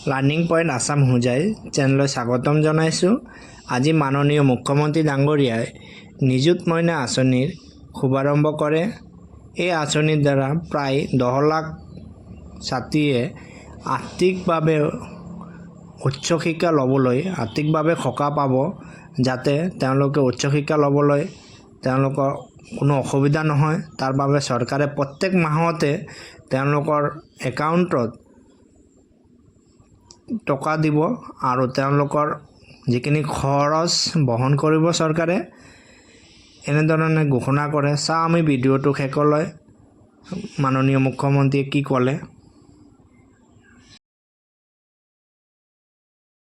Learning point Assam Hojai চেনেললৈ স্বাগতম জনাইছোঁ। আজি মাননীয় মুখ্যমন্ত্ৰী ডাঙৰীয়াই নিযুত মইনা আঁচনিৰ শুভাৰম্ভ কৰে। এই আঁচনিৰ দ্বাৰা প্ৰায় 10 লাখ ছাত্ৰীয়ে আৰ্থিকভাৱে উচ্চ শিক্ষা ল'বলৈ আৰ্থিকভাৱে সকাহ পাব, যাতে তেওঁলোকে উচ্চ শিক্ষা ল'বলৈ তেওঁলোকৰ কোনো অসুবিধা নহয়। তাৰ বাবে চৰকাৰে প্ৰত্যেক মাহতে তেওঁলোকৰ একাউণ্টত টকা দিব আৰু তেওঁলোকৰ যিখিনি খৰচ বহন কৰিব চৰকাৰে, এনেধৰণে ঘোষণা কৰে। চাওঁ আমি ভিডিঅ'টো শেষলৈ, মাননীয় মুখ্যমন্ত্ৰীয়ে কি ক'লে।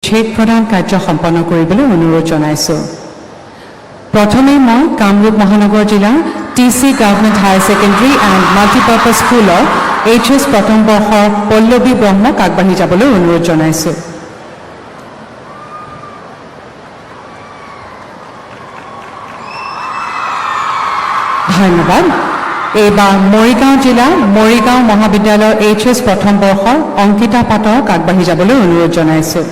চেক প্ৰদান কাৰ্য সম্পন্ন কৰিবলৈ অনুৰোধ জনাইছোঁ। প্ৰথমে মই কামৰূপ মহানগৰ জিলাৰ T C government higher secondary and multipurpose স্কুলৰ এইচ এছ প্ৰথম বৰ্ষৰ পল্লৱী ব্ৰহ্মক আগবাঢ়ি যাবলৈ অনুৰোধ জনাইছোঁ। ধন্যবাদ। এইবাৰ মৰিগাঁও জিলাৰ মৰিগাঁও মহাবিদ্যালয়ৰ এইচ এছ প্ৰথম বৰ্ষৰ অংকিতা পাটক আগবাঢ়ি যাবলৈ অনুৰোধ জনাইছোঁ।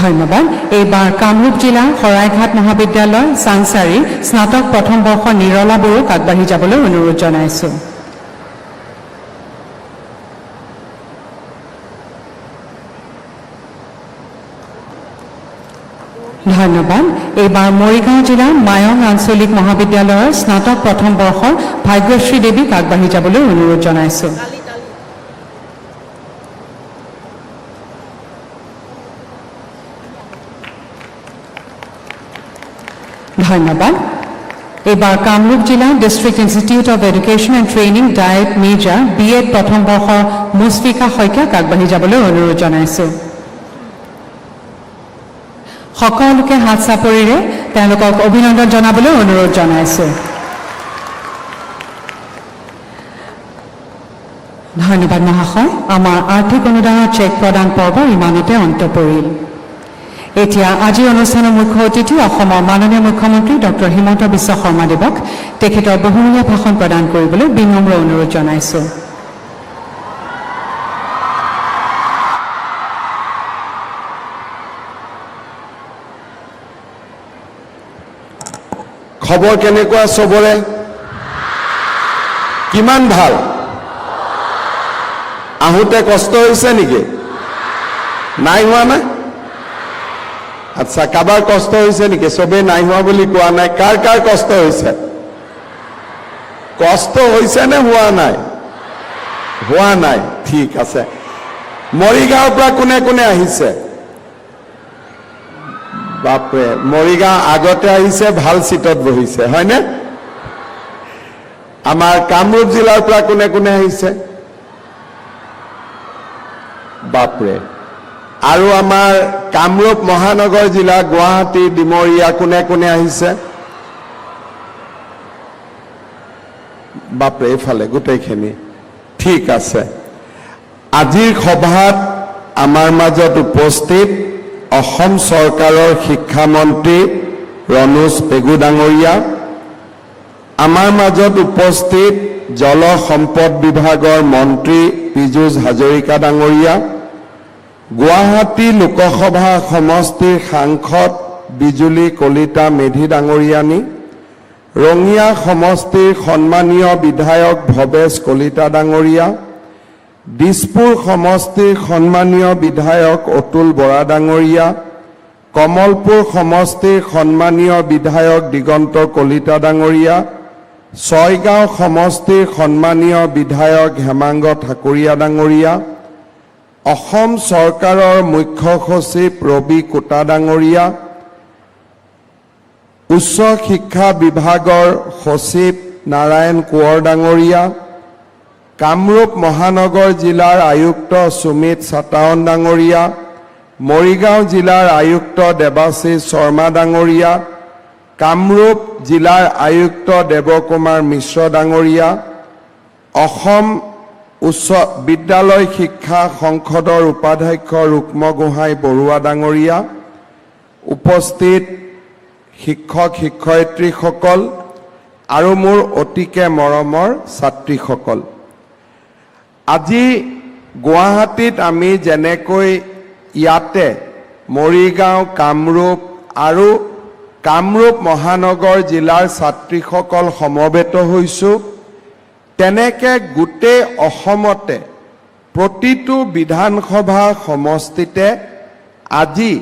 ধন্যবাদ। এইবাৰ কামৰূপ জিলাৰ শৰাইঘাট মহাবিদ্যালয়, চাংচাৰী, স্নাতক প্ৰথম বৰ্ষৰ নিৰলা বড়োক আগবাঢ়ি যাবলৈ অনুৰোধ জনাইছোঁ। ধন্যবাদ। এইবাৰ মৰিগাঁও জিলাৰ মায়ং আঞ্চলিক মহাবিদ্যালয়ৰ স্নাতক প্ৰথম বৰ্ষৰ ভাগ্যশ্ৰী দেৱীক আগবাঢ়ি যাবলৈ অনুৰোধ জনাইছোঁ। ধন্যবাদ। এইবাৰ কামৰূপ জিলা district institute of education and training, diet major, B Ed প্ৰথম বৰ্ষৰ মুছফিকা শইকীয়াক আগবাঢ়ি যাবলৈ অনুৰোধ জনাইছোঁ। সকলোকে হাত চাপৰিৰে তেওঁলোকক অভিনন্দন জনাবলৈ অনুৰোধ জনাইছোঁ। ধন্যবাদ মহাশয়। আমাৰ আৰ্থিক অনুদানৰ চেক প্ৰদান পৰ্ব ইমানতে অন্ত পৰিল। এতিয়া আজিৰ অনুষ্ঠানৰ মুখ্য অতিথি অসমৰ মাননীয় মুখ্যমন্ত্ৰী ডক্টৰ হিমন্ত বিশ্ব শৰ্মাদেৱক তেখেতৰ বহুমূলীয়া ভাষণ প্ৰদান কৰিবলৈ বিনম্ৰ অনুৰোধ জনাইছোঁ। খবৰ কেনেকুৱা চবৰে? কিমান ভাল? আহোঁতে কষ্ট হৈছে নেকি? নাই হোৱা না? আচ্ছা, কাৰোবাৰ কষ্ট হৈছে নেকি? চবেই নাই হোৱা বুলি কোৱা নাই। কাৰ কাৰ কষ্ট হৈছে? কষ্ট হৈছে নে হোৱা নাই? হোৱা নাই, ঠিক আছে। মৰিগাঁৱৰ পৰা কোনে কোনে আহিছে? বাপৰে, মৰিগাঁও আগতে আহিছে, ভাল চিটত বহিছে, হয়নে? আমাৰ কামৰূপ জিলাৰ পৰা কোনে কোনে আহিছে? বাপৰে। আৰু আমাৰ কামৰূপ মহানগৰ জিলা, গুৱাহাটী, ডিমৰীয়া কোনে কোনে আহিছে? বাপৰে, এইফালে গোটেইখিনি। ঠিক আছে। আজিৰ সভাত আমাৰ মাজত উপস্থিত অসম চৰকাৰৰ শিক্ষামন্ত্ৰী ৰণোজ পেগু ডাঙৰীয়া, আমাৰ মাজত উপস্থিত জল সম্পদ বিভাগৰ মন্ত্ৰী পীযুষ হাজৰিকা ডাঙৰীয়া, গুৱাহাটী লোকসভা সমষ্টিৰ সাংসদ বিজুলী কলিতা মেধি ডাঙৰীয়ানী, ৰঙিয়া সমষ্টিৰ সন্মানীয় বিধায়ক ভৱেশ কলিতা ডাঙৰীয়া, দিছপুৰ সমষ্টিৰ সন্মানীয় বিধায়ক অতুল বৰা ডাঙৰীয়া, কমলপুৰ সমষ্টিৰ সন্মানীয় বিধায়ক দিগন্ত কলিতা ডাঙৰীয়া, ছয়গাঁও সমষ্টিৰ সন্মানীয় বিধায়ক হেমাংগ ঠাকুৰীয়া ডাঙৰীয়া, অসম চৰকাৰৰ মুখ্য সচিব ৰবি কোটা ডাঙৰীয়া, উচ্চ শিক্ষা বিভাগৰ সচিব নাৰায়ণ কোঁৱৰ ডাঙৰীয়া, কামৰূপ মহানগৰ জিলাৰ আয়ুক্ত সুমিত সাতাৱন ডাঙৰীয়া, মৰিগাঁও জিলাৰ আয়ুক্ত দেৱাশীষ শৰ্মা ডাঙৰীয়া, কামৰূপ জিলাৰ আয়ুক্ত দেৱকুমাৰ মিশ্ৰ ডাঙৰীয়া, অসম উচ্চ বিদ্যালয় শিক্ষা সংসদৰ উপাধ্যক্ষ ৰুক্ম গোহাঁই বৰুৱা ডাঙৰীয়া, উপস্থিত শিক্ষক শিক্ষয়িত্ৰীসকল আৰু মোৰ অতিকে মৰমৰ ছাত্ৰীসকল, আজি গুৱাহাটীত আমি যেনেকৈ ইয়াতে মৰিগাঁও, কামৰূপ আৰু কামৰূপ মহানগৰ জিলাৰ ছাত্ৰীসকল সমবেত হৈছোঁ, তেনেকে গোটেই অসমতে প্ৰতিটো বিধানসভা সমষ্টিতে আজি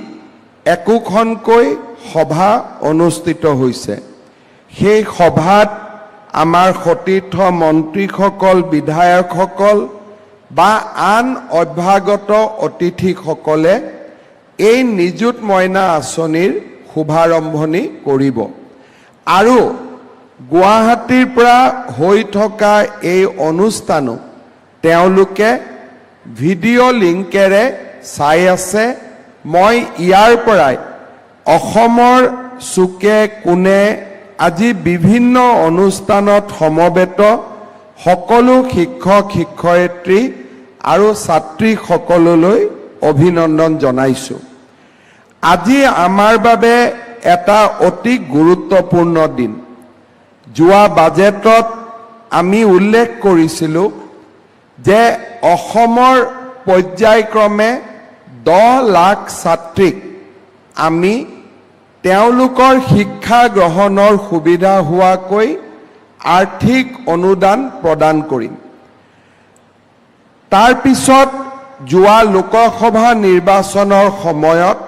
একোখনকৈ সভা অনুষ্ঠিত হৈছে। সেই সভাত আমাৰ সতীৰ্থ মন্ত্ৰীসকল, বিধায়কসকল বা আন অভ্যাগত অতিথিসকলে এই নিযুত মইনা আঁচনিৰ শুভাৰম্ভণি কৰিব আৰু গুৱাহাটীৰ পৰা হৈ থকা এই অনুষ্ঠানো তেওঁলোকে ভিডিঅ' লিংকেৰে চাই আছে। মই ইয়াৰ পৰাই অসমৰ চুকে কোণে আজি বিভিন্ন অনুষ্ঠানত সমবেত সকলো শিক্ষক শিক্ষয়িত্ৰী আৰু ছাত্ৰীসকললৈ অভিনন্দন জনাইছোঁ। আজি আমাৰ বাবে এটা অতি গুৰুত্বপূৰ্ণ দিন। যোৱা বাজেটত আমি উল্লেখ কৰিছিলোঁ যে অসমৰ পৰ্যায়ক্ৰমে 10 লাখ ছাত্ৰীক আমি তেওঁলোকৰ শিক্ষা গ্ৰহণৰ সুবিধা হোৱাকৈ আৰ্থিক অনুদান প্ৰদান কৰিম। তাৰপিছত যোৱা লোকসভা নিৰ্বাচনৰ সময়ত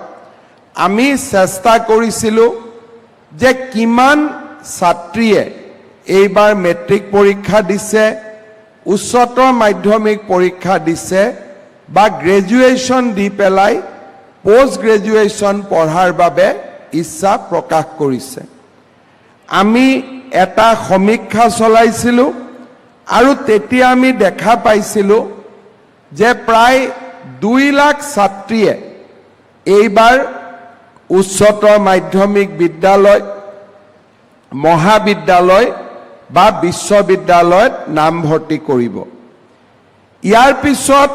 আমি চেষ্টা কৰিছিলোঁ যে কিমান ছাত্ৰীয়ে এইবাৰ মেট্ৰিক পৰীক্ষা দিছে, উচ্চতৰ মাধ্যমিক পৰীক্ষা দিছে বা গ্ৰেজুৱেশ্যন দি পেলাই পষ্ট গ্ৰেজুৱেশ্যন পঢ়াৰ বাবে ইচ্ছা প্ৰকাশ কৰিছে। আমি এটা সমীক্ষা চলাইছিলোঁ আৰু তেতিয়া আমি দেখা পাইছিলোঁ যে প্ৰায় 2 লাখ ছাত্ৰীয়ে এইবাৰ উচ্চতৰ মাধ্যমিক বিদ্যালয়, মহাবিদ্যালয় বা বিশ্ববিদ্যালয়ত নামভৰ্তি কৰিব। ইয়াৰ পিছত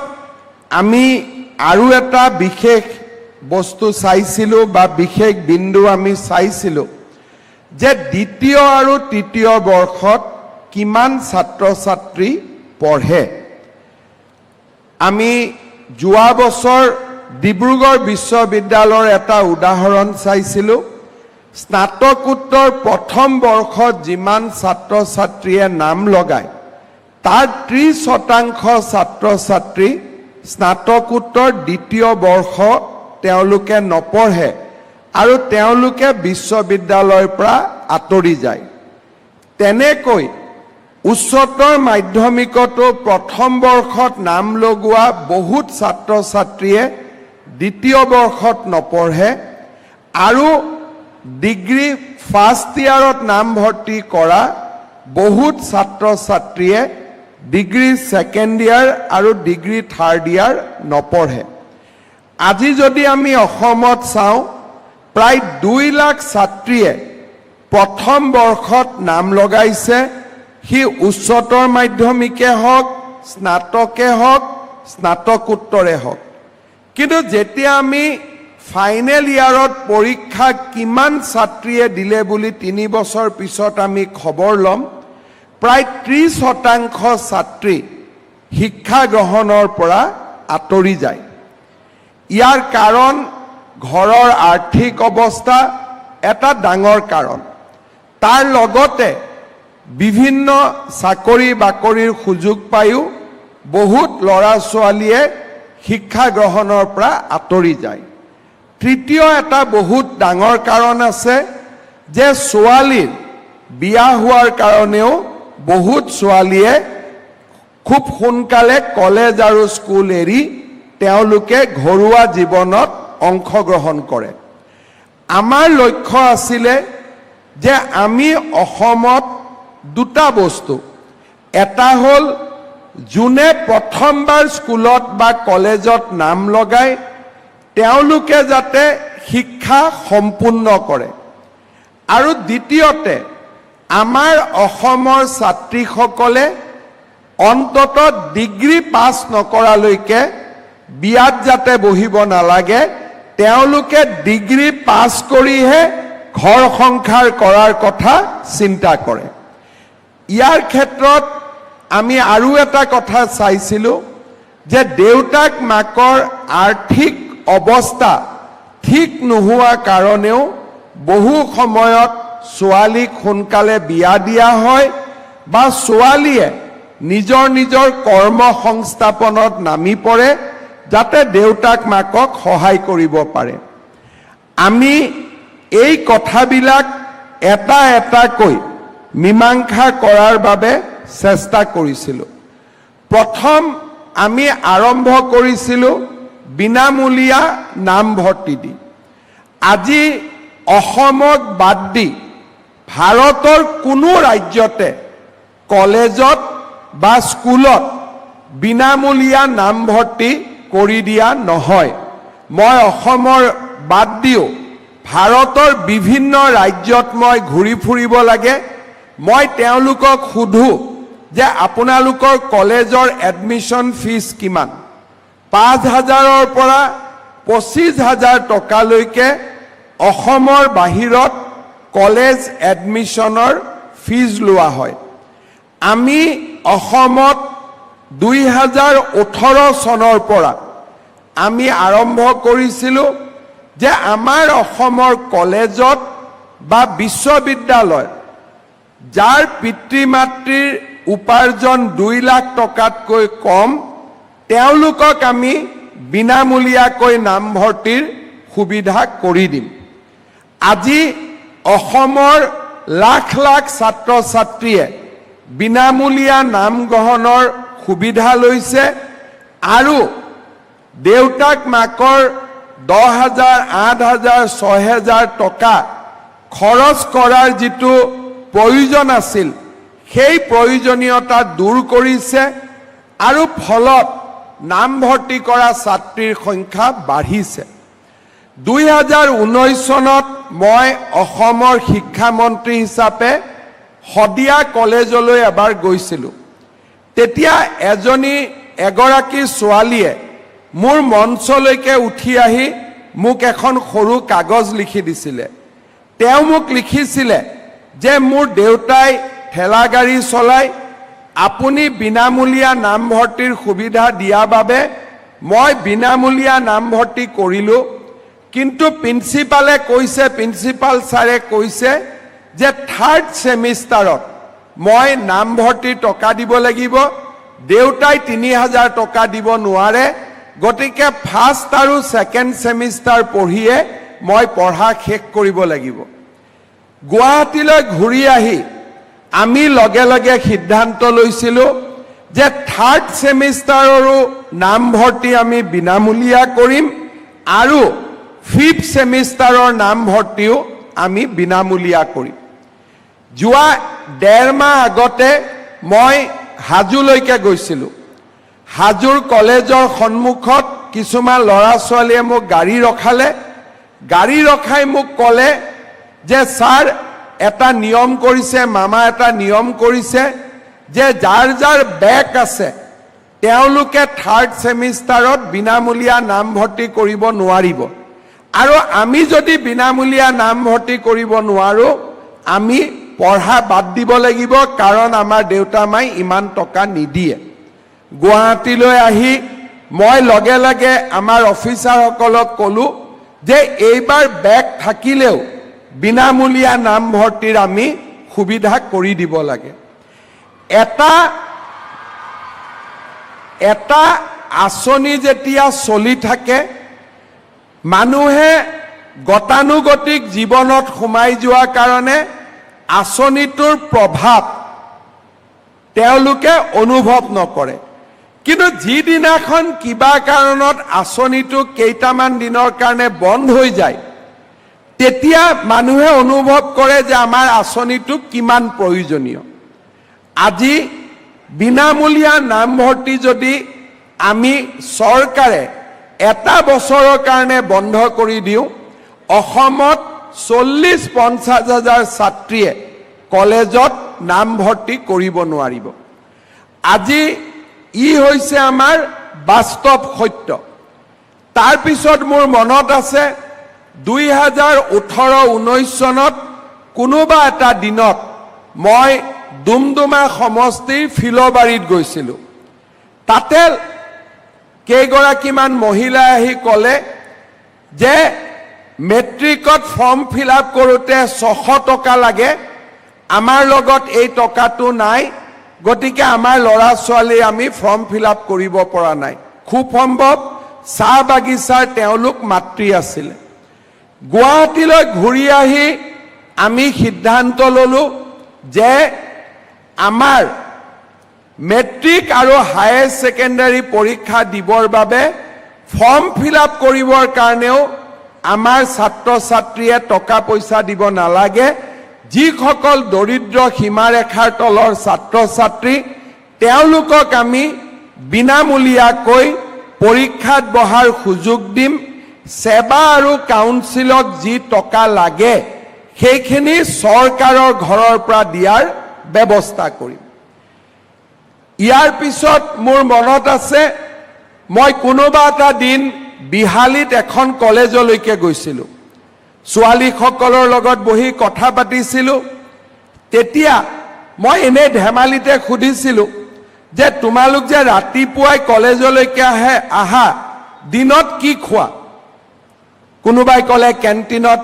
আমি আৰু এটা বিশেষ বস্তু চাইছিলোঁ বা বিশেষ বিন্দু আমি চাইছিলোঁ যে দ্বিতীয় আৰু তৃতীয় বৰ্ষত কিমান ছাত্ৰ ছাত্ৰী পঢ়ে। আমি যোৱা বছৰ ডিব্ৰুগড় বিশ্ববিদ্যালয়ৰ এটা উদাহৰণ চাইছিলোঁ। স্নাতকোত্তৰ প্ৰথম বৰ্ষত যিমান ছাত্ৰ ছাত্ৰীয়ে নাম লগায়, তাৰ 30% ছাত্ৰ ছাত্ৰী স্নাতকোত্তৰ দ্বিতীয় বৰ্ষ তেওঁলোকে নপঢ়ে আৰু তেওঁলোকে বিশ্ববিদ্যালয়ৰ পৰা আঁতৰি যায়। তেনেকৈ উচ্চতৰ মাধ্যমিকতো প্ৰথম বৰ্ষত নাম লগোৱা বহুত ছাত্ৰ ছাত্ৰীয়ে দ্বিতীয় বৰ্ষত নপঢ়ে আৰু ডিগ্ৰী ফাৰ্ষ্ট ইয়াৰত নামভৰ্তি কৰা বহুত ছাত্ৰ ছাত্ৰীয়ে ডিগ্ৰী ছেকেণ্ড ইয়াৰ আৰু ডিগ্ৰী থাৰ্ড ইয়াৰ নপঢ়ে। আজি যদি আমি অসমত চাওঁ, প্ৰায় 2 লাখ ছাত্ৰীয়ে প্ৰথম বৰ্ষত নাম লগাইছে, সি উচ্চতৰ মাধ্যমিকে হওক, স্নাতকে হওক, স্নাতকোত্তৰে হওক। কিন্তু যেতিয়া আমি ফাইনেল ইয়াৰত পৰীক্ষা কিমান ছাত্ৰীয়ে দিলে বুলি 3 বছৰ পিছত আমি খবৰ ল'ম, প্ৰায় 30% ছাত্ৰী শিক্ষা গ্ৰহণৰ পৰা আঁতৰি যায়। ইয়াৰ কাৰণ ঘৰৰ আৰ্থিক অৱস্থা এটা ডাঙৰ কাৰণ। তাৰ লগতে বিভিন্ন চাকৰি বাকৰিৰ সুযোগ পায়ো বহুত ল'ৰা ছোৱালীয়ে শিক্ষা গ্ৰহণৰ পৰা আঁতৰি যায়। তৃতীয় এটা বহুত ডাঙৰ কাৰণ আছে যে ছোৱালীৰ বিয়া হোৱাৰ কাৰণেও বহুত ছোৱালীয়ে খুব সোনকালে কলেজ আৰু স্কুল এৰি তেওঁলোকে ঘৰুৱা জীৱনত অংশগ্ৰহণ কৰে। আমাৰ লক্ষ্য আছিলে যে আমি অসমত দুটা বস্তু, এটা হ'ল যোনে প্ৰথমবাৰ স্কুলত বা কলেজত নাম লগায়, তেওঁলোকে যাতে শিক্ষা সম্পূৰ্ণ কৰে আৰু দ্বিতীয়তে আমাৰ অসমৰ ছাত্ৰীসকলে অন্তত ডিগ্ৰী পাছ নকৰালৈকে বিয়াত যাতে বহিব নালাগে, তেওঁলোকে ডিগ্ৰী পাছ কৰিহে ঘৰ সংসাৰ কৰাৰ কথা চিন্তা কৰে। ইয়াৰ ক্ষেত্ৰত আমি আৰু এটা কথা চাইছিলোঁ যে দেউতাক মাকৰ আৰ্থিক অৱস্থা ঠিক নোহোৱা কাৰণেও বহু সময়ত ছোৱালীক সোনকালে বিয়া দিয়া হয় বা ছোৱালীয়ে নিজৰ নিজৰ কৰ্ম সংস্থাপনত নামি পৰে, যাতে দেউতাক মাকক সহায় কৰিব পাৰে। আমি এই কথাবিলাক এটা এটাকৈ মীমাংসা কৰাৰ বাবে চেষ্টা কৰিছিলোঁ। প্ৰথম আমি আৰম্ভ কৰিছিলোঁ বিনামূলীয়া নামভৰ্তি দি। আজি অসমক বাদ দি ভাৰতৰ কোনো ৰাজ্যতে কলেজত বা স্কুলত বিনামূলীয়া নামভৰ্তি কৰি দিয়া নহয়। মই অসমৰ বাদ দিও ভাৰতৰ বিভিন্ন ৰাজ্যত মই ঘূৰি ফুৰিব লাগে। মই তেওঁলোকক সোধোঁ যে আপোনালোকৰ কলেজৰ এডমিশ্যন ফিজ কিমান? 5,000ৰ পৰা 25,000 টকালৈকে অসমৰ বাহিৰত কলেজ এডমিশ্যনৰ ফিজ লোৱা হয়। আমি অসমত 2018 চনৰ পৰা আমি আৰম্ভ কৰিছিলোঁ যে আমাৰ অসমৰ কলেজত বা বিশ্ববিদ্যালয়ত যাৰ পিতৃ মাতৃৰ উপাৰ্জন 2 লাখ টকাতকৈ কম, তেওঁলোকক আমি বিনামূলীয়াকৈ নামভৰ্তিৰ সুবিধা কৰি দিম। আজি অসমৰ লাখ লাখ ছাত্ৰ ছাত্ৰীয়ে বিনামূলীয়া নাম গ্ৰহণৰ সুবিধা লৈছে আৰু দেউতাক মাকৰ 10,000, 8,000, 6,000 টকা খৰচ কৰাৰ যিটো প্ৰয়োজন আছিল, সেই প্ৰয়োজনীয়তা দূৰ কৰিছে আৰু ফলত নামভৰ্তি কৰা ছাত্ৰীৰ সংখ্যা বাঢ়িছে। 2019 চনত মই অসমৰ শিক্ষামন্ত্ৰী হিচাপে শদিয়া কলেজলৈ এবাৰ গৈছিলোঁ। তেতিয়া এগৰাকী ছোৱালীয়ে মোৰ মঞ্চলৈকে উঠি আহি মোক এখন সৰু কাগজ লিখি দিছিলে। তেওঁ মোক লিখিছিলে যে মোৰ দেউতাই ঠেলা গাড়ী চলায়, আপুনি বিনামূলীয়া নামভৰ্তিৰ সুবিধা দিয়া বাবে মই বিনামূলীয়া নামভৰ্তি কৰিলোঁ, কিন্তু প্ৰিন্সিপালে কৈছে, প্ৰিন্সিপাল ছাৰে কৈছে যে থাৰ্ড ছেমিষ্টাৰত মই নামভৰ্তিৰ টকা দিব লাগিব। দেউতাই 3,000 টকা দিব নোৱাৰে, গতিকে ফাৰ্ষ্ট আৰু ছেকেণ্ড ছেমিষ্টাৰ পঢ়িয়ে মই পঢ়া শেষ কৰিব লাগিব। গুৱাহাটীলৈ ঘূৰি আহি আমি লগে লগে সিদ্ধান্ত লৈছিলোঁ যে থাৰ্ড ছেমিষ্টাৰৰো নামভৰ্তি আমি বিনামূলীয়া কৰিম আৰু ফিফ্থ ছেমিষ্টাৰৰ নামভৰ্তিও আমি বিনামূলীয়া কৰিম। যোৱা ডেৰ মাহ আগতে মই হাজোলৈকে গৈছিলোঁ। হাজোৰ কলেজৰ সন্মুখত কিছুমান ল'ৰা ছোৱালীয়ে মোক গাড়ী ৰখালে। গাড়ী ৰখাই মোক ক'লে যে ছাৰ, এটা নিয়ম কৰিছে, মামা এটা নিয়ম কৰিছে যে যাৰ যাৰ বেক আছে, তেওঁলোকে থাৰ্ড ছেমিষ্টাৰত বিনামূলীয়া নামভৰ্তি কৰিব নোৱাৰিব আৰু আমি যদি বিনামূলীয়া নামভৰ্তি কৰিব নোৱাৰোঁ, আমি পঢ়া বাদ দিব লাগিব, কাৰণ আমাৰ দেউতা মাই ইমান টকা নিদিয়ে। গুৱাহাটীলৈ আহি মই লগে লগে আমাৰ অফিচাৰসকলক ক'লোঁ যে এইবাৰ বেক থাকিলেও বিনামূলীয়া নামভৰ্তিৰ আমি সুবিধা কৰি দিব লাগে। এটা এটা আঁচনি যেতিয়া চলি থাকে, মানুহে গতানুগতিক জীৱনত সোমাই যোৱাৰ কাৰণে আঁচনিটোৰ প্ৰভাৱ তেওঁলোকে অনুভৱ নকৰে। কিন্তু যিদিনাখন কিবা কাৰণত আঁচনিটো কেইটামান দিনৰ কাৰণে বন্ধ হৈ যায়, তেতিয়া মানুহে অনুভৱ কৰে যে আমাৰ আঁচনিটো কিমান প্ৰয়োজনীয়। আজি বিনামূলীয়া নামভৰ্তি যদি আমি চৰকাৰে এটা বছৰৰ কাৰণে বন্ধ কৰি দিওঁ, অসমত 40-50 হাজাৰ ছাত্ৰীয়ে কলেজত নামভৰ্তি কৰিব নোৱাৰিব। আজি ই হৈছে আমাৰ বাস্তৱ সত্য। তাৰপিছত মোৰ মনত আছে, 2018-19 চনত কোনোবা এটা দিনত মই ডুমডুমা সমষ্টিৰ ফিলবাৰীত গৈছিলোঁ। তাতে কেইগৰাকীমান মহিলাই আহি ক'লে যে মেট্ৰিকত ফৰ্ম ফিল আপ কৰোঁতে 600 টকা লাগে, আমাৰ লগত এই টকাটো নাই, গতিকে আমাৰ ল'ৰা ছোৱালী আমি ফৰ্ম ফিল আপ কৰিব পৰা নাই। খুব সম্ভৱ চাহ বাগিচাৰ তেওঁলোক মাতৃ আছিলে। গুৱাহাটীলৈ ঘূৰি আহি আমি সিদ্ধান্ত ল'লোঁ যে আমাৰ মেট্ৰিক আৰু হায়াৰ ছেকেণ্ডাৰী পৰীক্ষা দিবৰ বাবে ফৰ্ম ফিল আপ কৰিবৰ কাৰণেও আমাৰ ছাত্ৰ ছাত্ৰীয়ে টকা পইচা দিব নালাগে। যিসকল দৰিদ্ৰ সীমাৰেখাৰ তলৰ ছাত্ৰ ছাত্ৰী, তেওঁলোকক আমি বিনামূলীয়াকৈ পৰীক্ষাত বহাৰ সুযোগ দিম। ছেবা আৰু কাউন্সিলক যি টকা লাগে, সেইখিনি চৰকাৰৰ ঘৰৰ পৰা দিয়াৰ ব্যৱস্থা কৰিম। ইয়াৰ পিছত মোৰ মনত আছে, মই কোনোবা এটা দিন বিহালীত এখন কলেজলৈকে গৈছিলোঁ। ছোৱালীসকলৰ লগত বহি কথা পাতিছিলোঁ। তেতিয়া মই এনেই ধেমালিতে সুধিছিলোঁ যে তোমালোক যে ৰাতিপুৱাই কলেজলৈকে আহা, দিনত কি খোৱা? কোনোবাই ক'লে কেণ্টিনত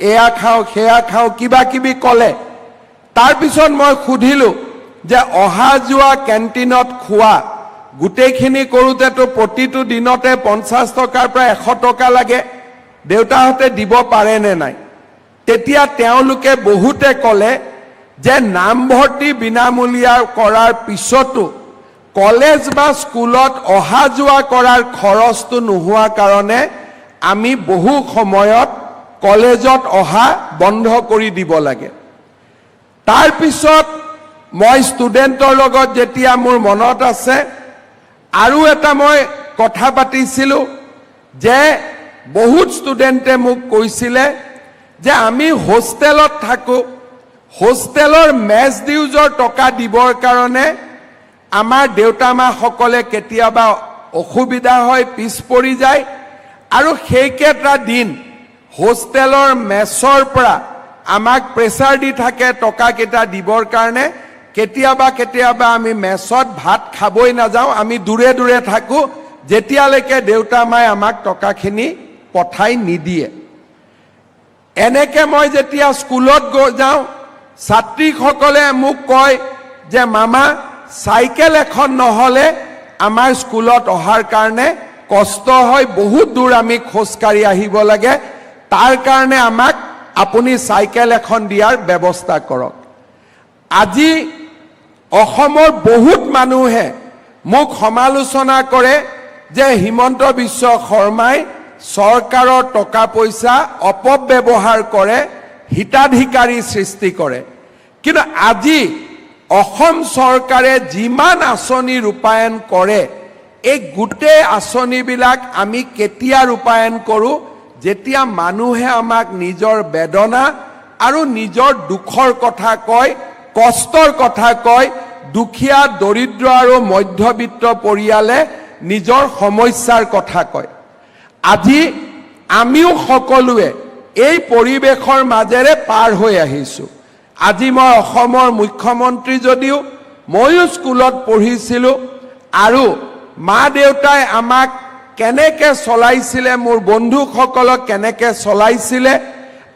এয়া খাওঁ, সেয়া খাওঁ, কিবা কিবি ক'লে। তাৰপিছত মই সুধিলোঁ যে অহা যোৱা, কেণ্টিনত খোৱা, গোটেইখিনি কৰোঁতেতো প্ৰতিটো দিনতে 50 টকাৰ পৰা 100 টকা লাগে, দেউতাহঁতে দিব পাৰেনে নাই? তেতিয়া তেওঁলোকে বহুতে ক'লে যে নামভৰ্তি বিনামূলীয়া কৰাৰ পিছতো কলেজ বা স্কুলত অহা যোৱা কৰাৰ খৰচটো নোহোৱা কাৰণে আমি বহু সময়ত কলেজত অহা বন্ধ কৰি দিব লাগে। তাৰপিছত মই ষ্টুডেণ্টৰ লগত যেতিয়া, মোৰ মনত আছে, আৰু এটা মই কথা পাতিছিলোঁ যে বহুত ষ্টুডেণ্টে মোক কৈছিলে যে আমি হোষ্টেলত থাকোঁ, হোষ্টেলৰ মেচ ডিউজৰ টকা দিবৰ কাৰণে আমাৰ দেউতা মাসকলে কেতিয়াবা অসুবিধা হয়, পিছ পৰি যায় আৰু সেইকেইটা দিন হোষ্টেলৰ মেচৰ পৰা আমাক প্ৰেছাৰ দি থাকে টকাকেইটা দিবৰ কাৰণে। কেতিয়াবা কেতিয়াবা আমি মেচত ভাত খাবই নাযাওঁ, আমি দূৰে দূৰে থাকোঁ, যেতিয়ালৈকে দেউতা মায়ে আমাক টকাখিনি পঠাই নিদিয়ে। এনেকে মই যেতিয়া স্কুলত গৈ যাওঁ, ছাত্ৰীসকলে মোক কয় যে মামা, চাইকেল এখন নহ'লে আমাৰ স্কুলত অহাৰ কাৰণে কষ্ট হয়, বহুত দূৰ আমি খোজকাঢ়ি আহিব লাগে, তাৰ কাৰণে আমাক আপুনি চাইকেল এখন দিয়াৰ ব্যৱস্থা কৰক। আজি অসমৰ বহুত মানুহে মোক সমালোচনা কৰে যে হিমন্ত বিশ্ব শৰ্মাই চৰকাৰৰ টকা পইচা অপব্যৱহাৰ কৰে, হিতাধিকাৰী সৃষ্টি কৰে। কিন্তু আজি অসম চৰকাৰে যিমান আঁচনি ৰূপায়ণ কৰে, এই গোটেই আঁচনিবিলাক আমি কেতিয়া ৰূপায়ণ কৰোঁ? যেতিয়া মানুহে আমাক নিজৰ বেদনা আৰু নিজৰ দুখৰ কথা কয়, কষ্টৰ কথা কয়। দুখীয়া, দৰিদ্ৰ আৰু মধ্যবিত্ত পৰিয়ালে নিজৰ সমস্যাৰ কথা কয়। আজি আমিও সকলোৱে এই পৰিৱেশৰ মাজেৰে পাৰ হৈ আহিছোঁ। আজি মই অসমৰ মুখ্যমন্ত্ৰী যদিও ময়ো স্কুলত পঢ়িছিলোঁ আৰু মা দেউতাই আমাক কেনেকে চলাইছিলে, মোৰ বন্ধুসকলক কেনেকে চলাইছিলে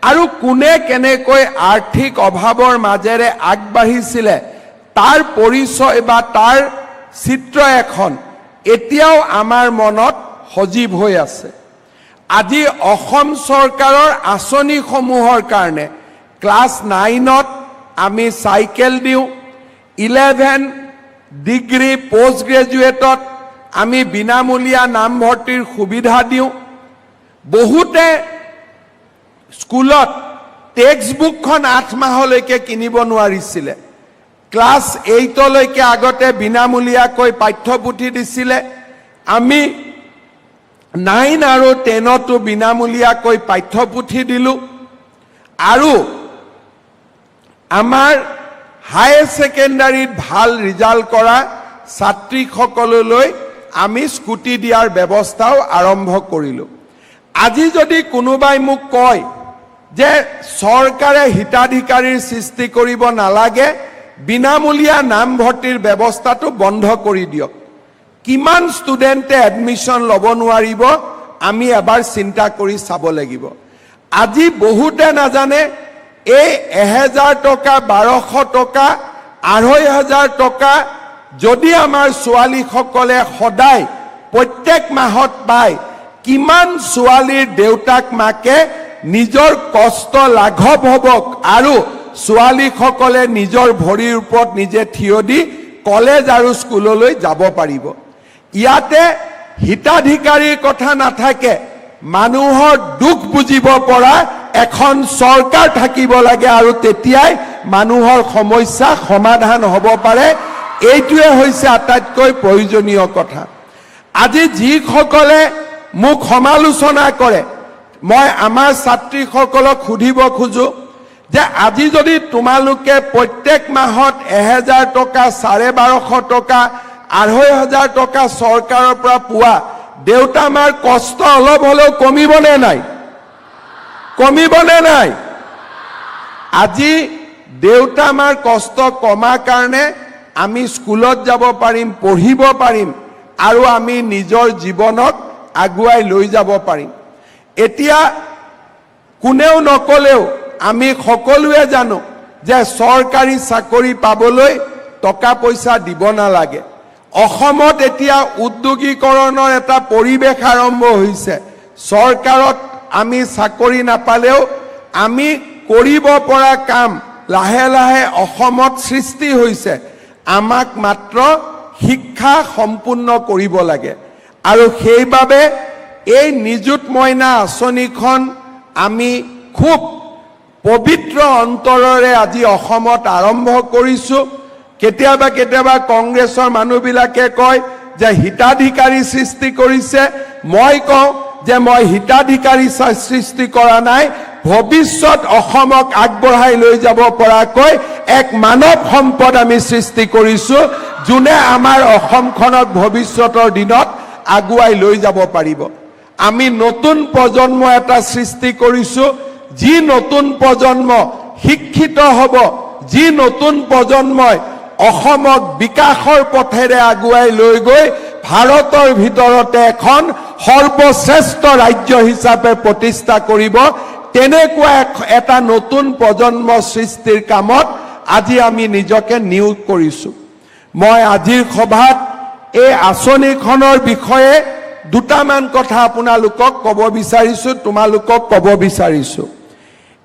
আৰু কোনে কেনেকৈ আৰ্থিক অভাৱৰ মাজেৰে আগবাঢ়িছিলে, তাৰ পৰিচয় বা তাৰ চিত্ৰ এখন এতিয়াও আমাৰ মনত সজীৱ হৈ আছে। আজি অসম চৰকাৰৰ আঁচনিসমূহৰ কাৰণে ক্লাছ 9ত আমি চাইকেল দিওঁ, 11, ডিগ্ৰী, পষ্ট গ্ৰেজুৱেটত আমি বিনামূলীয়া নামভৰ্তিৰ সুবিধা দিওঁ। বহুতে স্কুলত টেক্সট বুকখন 8 মাহলৈকে কিনিব নোৱাৰিছিলে। ক্লাছ 8লৈকে আগতে বিনামূলীয়াকৈ পাঠ্যপুথি দিছিলে। আমি 9 আৰু 10তো বিনামূলীয়াকৈ পাঠ্যপুথি দিলোঁ আৰু আমাৰ হায়াৰ ছেকেণ্ডাৰীত ভাল ৰিজাল্ট কৰা ছাত্ৰীসকললৈ আমি স্কুটি দিয়াৰ ব্যৱস্থাও আৰম্ভ কৰিলোঁ। আজি যদি কোনোবাই মোক কয় যে চৰকাৰে হিতাধিকাৰীৰ সৃষ্টি কৰিব নালাগে, বিনামূলীয়া নামভৰ্তিৰ ব্যৱস্থাটো বন্ধ কৰি দিয়ক, কিমান ষ্টুডেণ্টে এডমিশ্যন ল'ব নোৱাৰিব, আমি এবাৰ চিন্তা কৰি চাব লাগিব। আজি বহুতে নাজানে, এই 1000 টকা, 1200 টকা, 2500 টকা যদি আমাৰ ছোৱালীসকলে সদায় প্ৰত্যেক মাহত পায়, কিমান ছোৱালীৰ দেউতাক মাকে নিজৰ কষ্ট লাঘৱ হ'ব আৰু ছোৱালীসকলে নিজৰ ভৰিৰ ওপৰত নিজে থিয় দি কলেজ আৰু স্কুললৈ যাব পাৰিব। ইয়াতে হিতাধিকাৰীৰ কথা নাথাকে, মানুহৰ দুখ বুজিব পৰা এখন চৰকাৰ থাকিব লাগে আৰু তেতিয়াই মানুহৰ সমস্যা সমাধান হ'ব পাৰে। এইটোৱে হৈছে আটাইতকৈ প্ৰয়োজনীয় কথা। আজি যিসকলে মোক সমালোচনা কৰে, মই আমাৰ ছাত্ৰীসকলক সুধিব খোজো যে আজি যদি তোমালোকে প্ৰত্যেক মাহত 1000 টকা, 1250 টকা, 2500 টকা চৰকাৰৰ পৰা পোৱা, দেউতা মাৰ কষ্ট অলপ হ'লেও কমিবনে নাই? কমিবনে নাই? আজি দেউতা মাৰ কষ্ট কমা কাৰণে আমি স্কুলত যাব পাৰিম, পঢ়িব পাৰিম আৰু আমি নিজৰ জীৱনক আগুৱাই লৈ যাব পাৰিম। এতিয়া কোনেও নকলেও আমি সকলোৱে জানো যে চৰকাৰী চাকৰি পাবলৈ টকা পইচা দিব নালাগে। অসমত এতিয়া উদ্যোগীকৰণৰ এটা পৰিৱেশ আৰম্ভ হৈছে। চৰকাৰত আমি চাকৰি নাপালেও আমি কৰিব পৰা কাম লাহে লাহে অসমত সৃষ্টি হৈছে। আমাক মাত্ৰ শিক্ষা সম্পূৰ্ণ কৰিব লাগে আৰু সেইবাবে এই নিযুত মইনা আঁচনিখন আমি খুব পবিত্ৰ অন্তৰেৰে আজি অসমত আৰম্ভ কৰিছোঁ। কেতিয়াবা কেতিয়াবা কংগ্ৰেছৰ মানুহবিলাকে কয় যে হিতাধিকাৰী সৃষ্টি কৰিছে। মই কওঁ যে মই হিতাধিকাৰী সৃষ্টি কৰা নাই, ভৱিষ্যত অসমক আগবঢ়াই লৈ যাব পৰাকৈ এক মানৱ সম্পদ আমি সৃষ্টি কৰিছোঁ, যোনে আমাৰ অসমখনক ভৱিষ্যতৰ দিনত আগুৱাই লৈ যাব পাৰিব। আমি নতুন প্ৰজন্ম এটা সৃষ্টি কৰিছোঁ, যি নতুন প্ৰজন্ম শিক্ষিত হ'ব, যি নতুন প্ৰজন্মই অসমক বিকাশৰ পথেৰে আগুৱাই লৈ গৈ ভাৰতৰ ভিতৰতে এখন সৰ্বশ্ৰেষ্ঠ ৰাজ্য হিচাপে প্ৰতিষ্ঠা কৰিব। তেনেকুৱা এটা নতুন প্ৰজন্ম সৃষ্টিৰ কামত আজি আমি নিজকে নিয়োগ কৰিছোঁ। মই আজিৰ সভাত এই আঁচনিখনৰ বিষয়ে দুটামান কথা আপোনালোকক ক'ব বিচাৰিছোঁ, তোমালোকক ক'ব বিচাৰিছোঁ।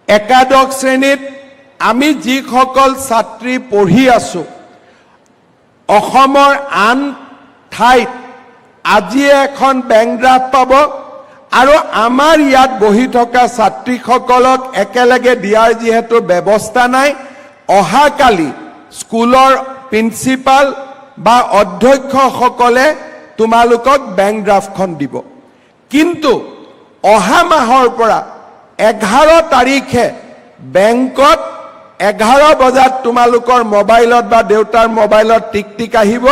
একাদশ শ্ৰেণীত আমি যিসকল ছাত্ৰী পঢ়ি আছোঁ, অসমৰ আন ঠাইত আজিয়ে এখন বেংক ড্ৰাফ্ট পাব আৰু আমাৰ ইয়াত বহি থকা ছাত্ৰীসকলক একেলগে দিয়াৰ যিহেতু ব্যৱস্থা নাই, অহাকালি স্কুলৰ প্ৰিন্সিপাল বা অধ্যক্ষসকলে তোমালোকক বেংক ড্ৰাফ্টখন দিব। কিন্তু অহা মাহৰ পৰা 11 তাৰিখে বেংকত 11 বজাত তোমালোকৰ মোবাইলত বা দেউতাৰ মোবাইলত টিক টিক আহিব।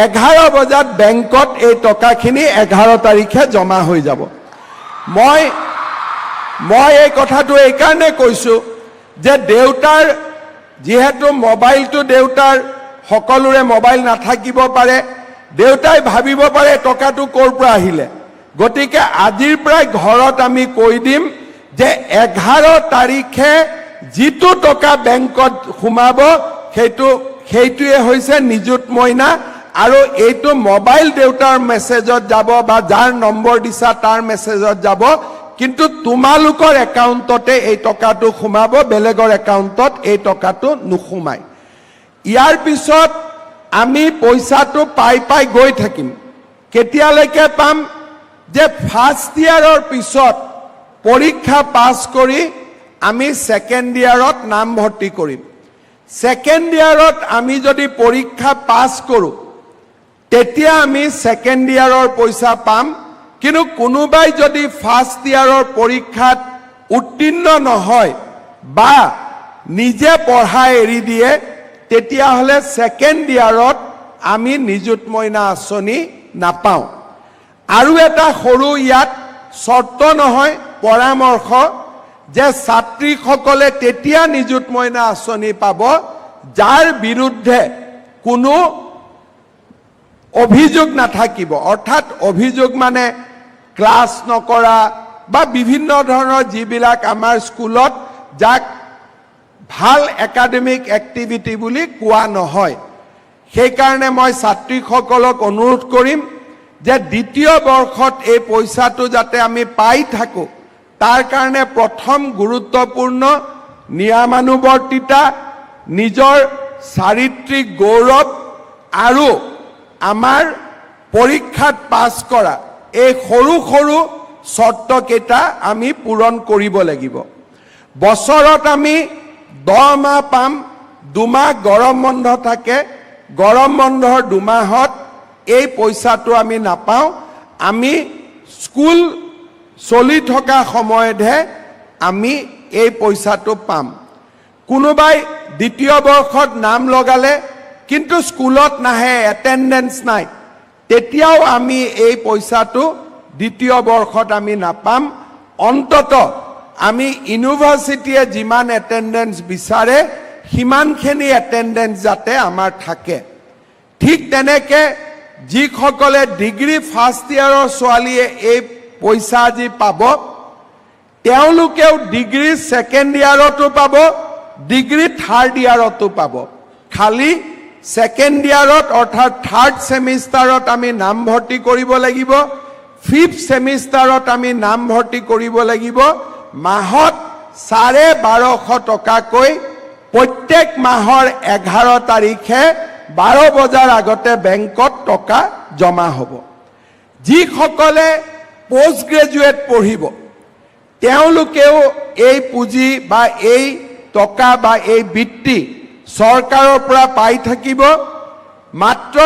11 বজাত বেংকত এই টকাখিনি 11 তাৰিখে জমা হৈ যাব। মই এই কথাটো এইকাৰণে কৈছোঁ যে দেউতাৰ যিহেতু মোবাইলটো, দেউতাৰ সকলোৰে মোবাইল নাথাকিব পাৰে, দেউতাই ভাবিব পাৰে টকাটো ক'ৰ পৰা আহিলে। গতিকে আজিৰ পৰাই ঘৰত আমি কৈ দিম যে 11 তাৰিখে যিটো টকা বেংকত সোমাব, সেইটোৱে হৈছে নিযুত মইনা আৰু এইটো মোবাইল দেউতাৰ মেছেজত যাব বা যাৰ নম্বৰ দিছা তাৰ মেছেজত যাব, কিন্তু তোমালোকৰ একাউণ্টতে এই টকাটো সোমাব, বেলেগৰ একাউণ্টত এই টকাটো নোসোমায়। ইয়াৰ পিছত আমি পইচাটো পাই পাই গৈ থাকিম। কেতিয়ালৈকে পাম যে ফাৰ্ষ্ট ইয়াৰৰ পিছত পৰীক্ষা পাছ কৰি আমি ছেকেণ্ড ইয়াৰত নামভৰ্তি কৰিম। ছেকেণ্ড ইয়াৰত আমি যদি পৰীক্ষা পাছ কৰোঁ, তেতিয়া আমি ছেকেণ্ড ইয়াৰৰ পইচা পাম। কিন্তু কোনোবাই যদি ফাৰ্ষ্ট ইয়াৰৰ পৰীক্ষাত উত্তীৰ্ণ নহয় বা নিজে পঢ়া এৰি দিয়ে, তেতিয়াহ'লে ছেকেণ্ড ইয়াৰত আমি নিযুত মইনা আঁচনি নাপাওঁ। আৰু এটা সৰু ইয়াত চৰ্ত নহয়, পৰামৰ্শ যে ছাত্ৰীসকলে তেতিয়া নিযুত মইনা আঁচনি পাব যাৰ বিৰুদ্ধে কোনো অভিযোগ নাথাকিব। অৰ্থাৎ অভিযোগ মানে ক্লাছ নকৰা বা বিভিন্ন ধৰণৰ যিবিলাক আমাৰ স্কুলত যাক ভাল একাডেমিক এক্টিভিটি বুলি কোৱা নহয়। সেইকাৰণে মই ছাত্ৰীসকলক অনুৰোধ কৰিম যে দ্বিতীয় বৰ্ষত এই পইচাটো যাতে আমি পাই থাকোঁ, তাৰ কাৰণে প্ৰথম গুৰুত্বপূৰ্ণ নিয়মানুৱৰ্তিতা, নিজৰ চাৰিত্ৰিক গৌৰৱ আৰু আমাৰ পৰীক্ষাত পাছ কৰা, এই সৰু সৰু চৰ্তকেইটা আমি পূৰণ কৰিব লাগিব। বছৰত আমি 10 মাহ পাম, 2 মাহ গৰম বন্ধ থাকে। গৰম বন্ধৰ 2 মাহত এই পইচাটো আমি নাপাওঁ। আমি স্কুল চলি থকা সময়তহে আমি এই পইচাটো পাম। কোনোবাই দ্বিতীয় বৰ্ষত নাম লগালে, কিন্তু স্কুলত নাহে, এটেণ্ডেঞ্চ নাই, তেতিয়াও আমি এই পইচাটো দ্বিতীয় বৰ্ষত আমি নাপাম। অন্তত আমি ইউনিভাৰ্চিটিয়ে যিমান এটেণ্ডেঞ্চ বিচাৰে, সিমানখিনি এটেণ্ডেঞ্চ যাতে আমাৰ থাকে। ঠিক তেনেকে যিসকলে ডিগ্ৰী ফাৰ্ষ্ট ইয়াৰৰ ছোৱালীয়ে এই পইচা আজি পাব, তেওঁলোকেও ডিগ্ৰী ছেকেণ্ড ইয়াৰতো পাব, ডিগ্ৰী থাৰ্ড ইয়াৰতো পাব। খালি ছেকেণ্ড ইয়াৰত অৰ্থাৎ থাৰ্ড ছেমিষ্টাৰত আমি নামভৰ্তি কৰিব লাগিব, ফিফ্থ ছেমিষ্টাৰত আমি নামভৰ্তি কৰিব লাগিব। মাহত 1250 টকাকৈ প্ৰত্যেক মাহৰ 11 তাৰিখে 12 বজাৰ আগতে বেংকত টকা জমা হ'ব। যিসকলে পষ্ট গ্ৰেজুৱেট পঢ়িব, তেওঁলোকেও এই পুঁজি বা এই টকা বা এই বৃত্তি চৰকাৰৰ পৰা পাই থাকিব। মাত্ৰ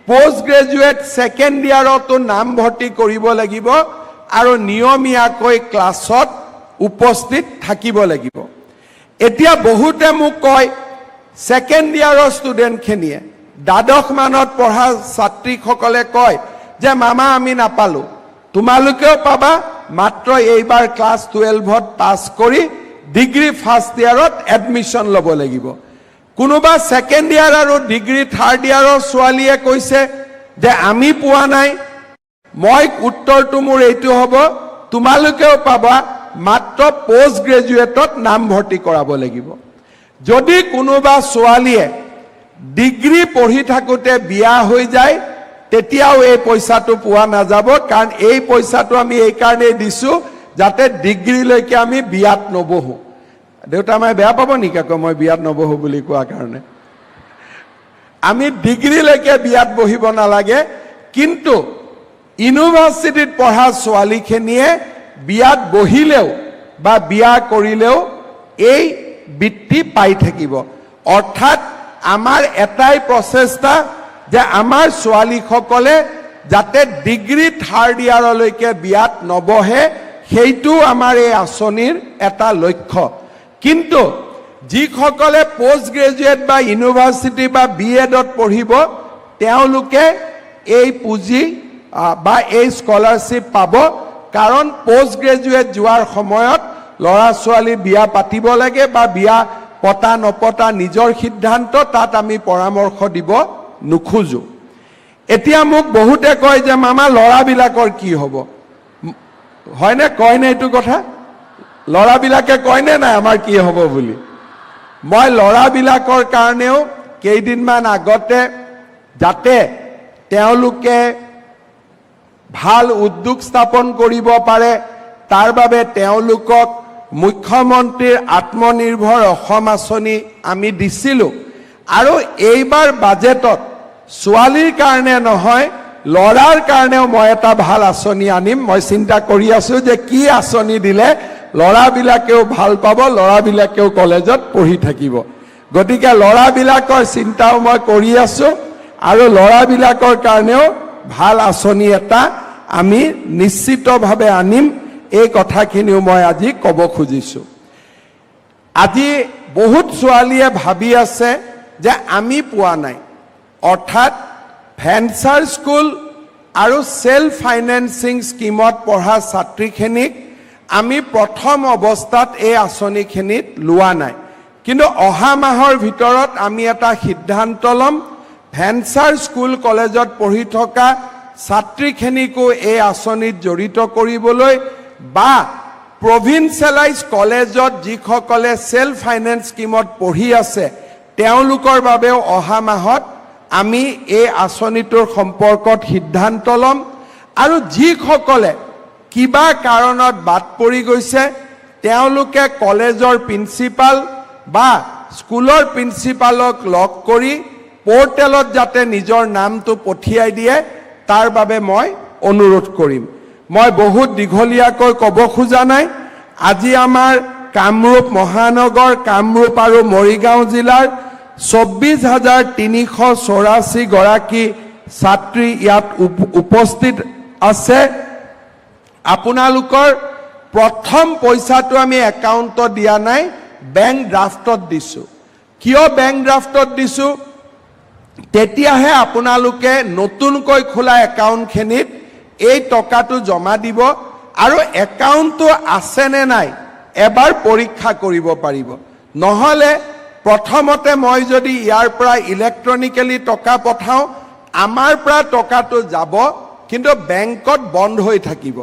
পষ্ট গ্ৰেজুৱেট ছেকেণ্ড ইয়াৰতো নামভৰ্তি কৰিব লাগিব আৰু নিয়মীয়াকৈ ক্লাছত উপস্থিত থাকিব লাগিব। এতিয়া বহুতে মোক কয়, ছেকেণ্ড ইয়াৰৰ ষ্টুডেণ্টখিনিয়ে, দ্বাদশ মানত পঢ়া ছাত্ৰীসকলে কয় যে মামা, আমি নাপালোঁ। তোমালোকেও পাবা, মাত্ৰ এইবাৰ ক্লাছ 12ত পাছ কৰি ডিগ্ৰী ফাৰ্ষ্ট ইয়াৰত এডমিশ্যন ল'ব লাগিব। কোনোবা ছেকেণ্ড ইয়াৰ আৰু ডিগ্ৰী থাৰ্ড ইয়াৰৰ ছোৱালীয়ে কৈছে যে আমি পোৱা নাই। মই উত্তৰটো মোৰ এইটো হ'ব, তোমালোকেও পাবা, মাত্ৰ পষ্ট গ্ৰেজুৱেটত নামভৰ্তি কৰাব লাগিব। যদি কোনোবা ছোৱালীয়ে ডিগ্ৰী পঢ়ি থাকোঁতে বিয়া হৈ যায়, তেতিয়াও এই পইচাটো পোৱা নাযাব। কাৰণ এই পইচাটো আমি এইকাৰণেই দিছোঁ যাতে ডিগ্ৰীলৈকে আমি বিয়াত নবহোঁ। দেউতা মায়ে বেয়া পাব নেকি আকৌ মই বিয়াত নবহোঁ বুলি কোৱা কাৰণে? আমি ডিগ্ৰীলৈকে বিয়াত বহিব নালাগে, কিন্তু ইউনিভাৰ্চিটিত পঢ়া ছোৱালীখিনিয়ে বিয়াত বহিলেও বা বিয়া কৰিলেও এই বৃত্তি পাই থাকিব। অৰ্থাৎ আমাৰ এটাই প্ৰচেষ্টা যে আমাৰ ছোৱালীসকলে যাতে ডিগ্ৰী থাৰ্ড ইয়াৰলৈকে বিয়াত নবহে, সেইটো আমাৰ এই আঁচনিৰ এটা লক্ষ্য। কিন্তু যিসকলে পষ্ট গ্ৰেজুৱেট বা ইউনিভাৰ্চিটি বা বি এডত পঢ়িব, তেওঁলোকে এই পুঁজি বা এই স্কলাৰশ্বিপ পাব। কাৰণ পষ্ট গ্ৰেজুৱেট যোৱাৰ সময়ত ল'ৰা ছোৱালী বিয়া পাতিব লাগে বা বিয়া পতা নপতা নিজৰ সিদ্ধান্ত, তাত আমি পৰামৰ্শ দিব নোখোজো। এতিয়া মোক বহুতে কয় যে মামা, ল'ৰাবিলাকৰ কি হ'ব? হয়নে, কয়নে এইটো কথা? ল'ৰাবিলাকে কয়নে নাই আমাৰ কি হ'ব বুলি? মই ল'ৰাবিলাকৰ কাৰণেও কেইদিনমান আগতে যাতে তেওঁলোকে ভাল উদ্যোগ স্থাপন কৰিব পাৰে, তাৰ বাবে তেওঁলোকক মুখ্যমন্ত্ৰীৰ আত্মনিৰ্ভৰ অসম আঁচনি আমি দিছিলোঁ। আৰু এইবাৰ বাজেটত ছোৱালীৰ কাৰণে নহয়, ল'ৰাৰ কাৰণেও মই এটা ভাল আঁচনি আনিম। মই চিন্তা কৰি আছোঁ যে কি আঁচনি দিলে ল'ৰাবিলাকেও ভাল পাব, ল'ৰাবিলাকেও কলেজত পঢ়ি থাকিব। গতিকে ল'ৰাবিলাকৰ চিন্তাও মই কৰি আছোঁ আৰু ল'ৰাবিলাকৰ কাৰণেও ভাল আঁচনি এটা আমি নিশ্চিতভাৱে আনিম। এই কথাখিনিও মই আজি ক'ব খুজিছোঁ। আজি বহুত ছোৱালীয়ে ভাবি আছে যে আমি পোৱা নাই। অৰ্থাৎ ভেঞ্চাৰ স্কুল আৰু চেল্ফ ফাইনেন্সিং স্কীমত পঢ়া ছাত্ৰীখিনিক আমি প্ৰথম অৱস্থাত এই আঁচনিখিনিত লোৱা নাই। কিন্তু অহা মাহৰ ভিতৰত আমি এটা সিদ্ধান্ত ল'ম, ভেঞ্চাৰ স্কুল কলেজত পঢ়ি থকা ছাত্ৰীখিনিকো এই আঁচনিত জড়িত কৰিবলৈ বা প্ৰভিঞ্চিয়েলাইজ কলেজত যিসকলে চেল্ফ ফাইনেন্স স্কীমত পঢ়ি আছে, তেওঁলোকৰ বাবেও অহা মাহত আমি এই আঁচনিটোৰ সম্পৰ্কত সিদ্ধান্ত ল'ম। আৰু যিসকলে কিবা কাৰণত বাদ পৰি গৈছে, তেওঁলোকে কলেজৰ প্ৰিন্সিপাল বা স্কুলৰ প্ৰিন্সিপালক লগ কৰি পৰ্টেলত যাতে নিজৰ নামটো পঠিয়াই দিয়ে, তাৰ বাবে মই অনুৰোধ কৰিম। মই বহুত দীঘলীয়াকৈ ক'ব খোজা নাই। আজি আমাৰ কামৰূপ মহানগৰ, কামৰূপ আৰু মৰিগাঁও জিলাৰ 24,384 গৰাকী ছাত্ৰী ইয়াত উপস্থিত আছে। আপোনালোকৰ প্ৰথম পইচাটো আমি একাউণ্টত দিয়া নাই, বেংক ড্ৰাফ্টত দিছোঁ। কিয় বেংক ড্ৰাফ্টত দিছোঁ? তেতিয়াহে আপোনালোকে নতুনকৈ খোলা একাউণ্টখিনিত এই টকাটো জমা দিব আৰু একাউণ্টটো আছেনে নাই এবাৰ পৰীক্ষা কৰিব পাৰিব। নহ'লে প্ৰথমতে মই যদি ইয়াৰ পৰা ইলেক্ট্ৰনিকেলি টকা পঠাওঁ, আমাৰ পৰা টকাটো যাব, কিন্তু বেংকত বন্ধ হৈ থাকিব।